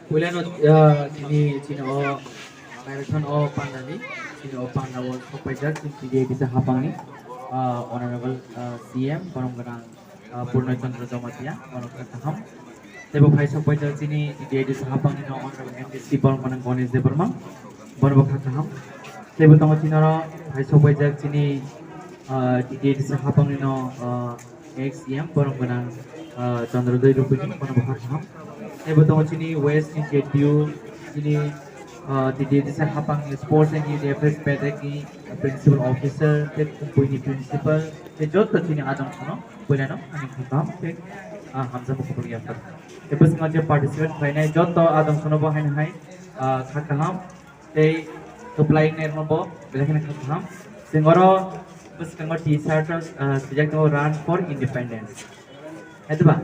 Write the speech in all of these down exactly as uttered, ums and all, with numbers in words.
Puilano, ah, chini, chini o marathon o pandani, chini o panda o sokpaijak, chini T D A D C hapangni, ah, honorable, ah, C M, borom gwnang, ah, Purno Chandra Jamatia, borom kha kaham. Teibo phai sokpaijak chini T D A D C hapangni no honorable M D C borom gwnang Ganesh Debbarma, borom kha kaham. Teibo tongo chini oro phai sokpaijak chini, ah, T D A D C hapangni no, ah, Ex E M borom gwnang, ah, Chandrodoi Rupini, bono bo kha kaham. Teibo tongo chini West ni J T U, chini, ah, T D A D C hapang ni Sports and Youth Affairs Bedek ni Principal Officer, tei Kumpui ni Principal, tei joto chini adong sono, puilano ani kha kaham, tei, ah, hamjakma kubui yapar. Tei bwskango je participate khlainai joto adong sono bo haino hai, ah, kha kaham. Tei kwplai wngnai rokno bo belai kheno kha kaham. Chwng oro bwskango T-shirt o, ah, swijak tongo Run for Independence. Hai diba?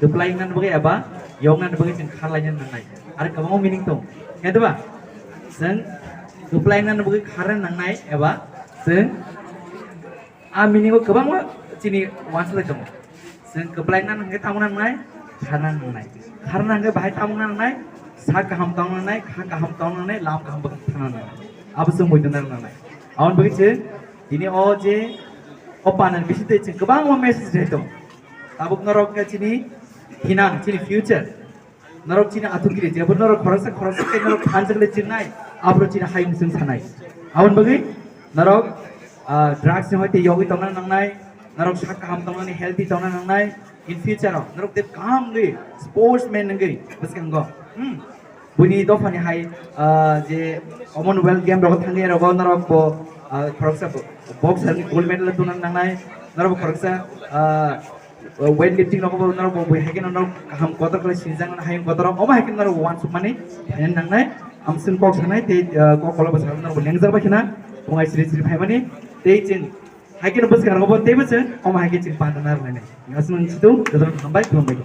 Kwplai wngnani bagwi eba yoknani bagwi chwng kharlaina nangnai. Aro kwbangma meaning tongo. Hai diba? Chwng kwplai wngnani bagwi kharna nangnai eba chwng A meaning o kwbangma chini uansuk lai tongo. Chwng kwplaina hwnkhe tamo nangnai, kharna nangnai. Kharna hwnkhe bahai tamo nangnai, sak kaham tong nangnai, kha kaham tong nangnai, lam kaham bwkhak thangna nangnai. Abo chwng muitu narwk nangnai. Aboni bagwi chwng tini o je o panel bising twi chwng kwbangma message rwui tongo. Tabuk norok khe chini hinang, chini future. Norok chini athukiri, jebo norok khoroksa khoroksa khe norok phanjak le chingnai, abro chini hayung chwng sanai. Aboni bagwi norok, ah, drugs ni hoite yogwi tongna nangnai, norok sak kaham tongnani, healthy tongna nangnai. In future o norok de kaham wngwi sportsman wngwi bwskango. Hmm. Buini dophani hai, ah, je Commonwealth game rogo thangwi rogo norok bo, ah, khoroksa bo-, boxer ni gold medal tongna nangnai, norok bo khoroksa, ah, weightlifting rogo bo norok bo bui hai kheno norok kaham kotor khlai sinijak nang hayung kotor omo hai kheno norok uansukmani phaina nangnai. Amswng kok sanai tei, ah, kok kolo bwskango norok bo lengjak bai khna pungai sri sri phaimani tei chwng hai kheno bwskango bo tei bwswng omo hai khe chwng panda narwknai. Aswk nang situ jotono hambai khulumbai.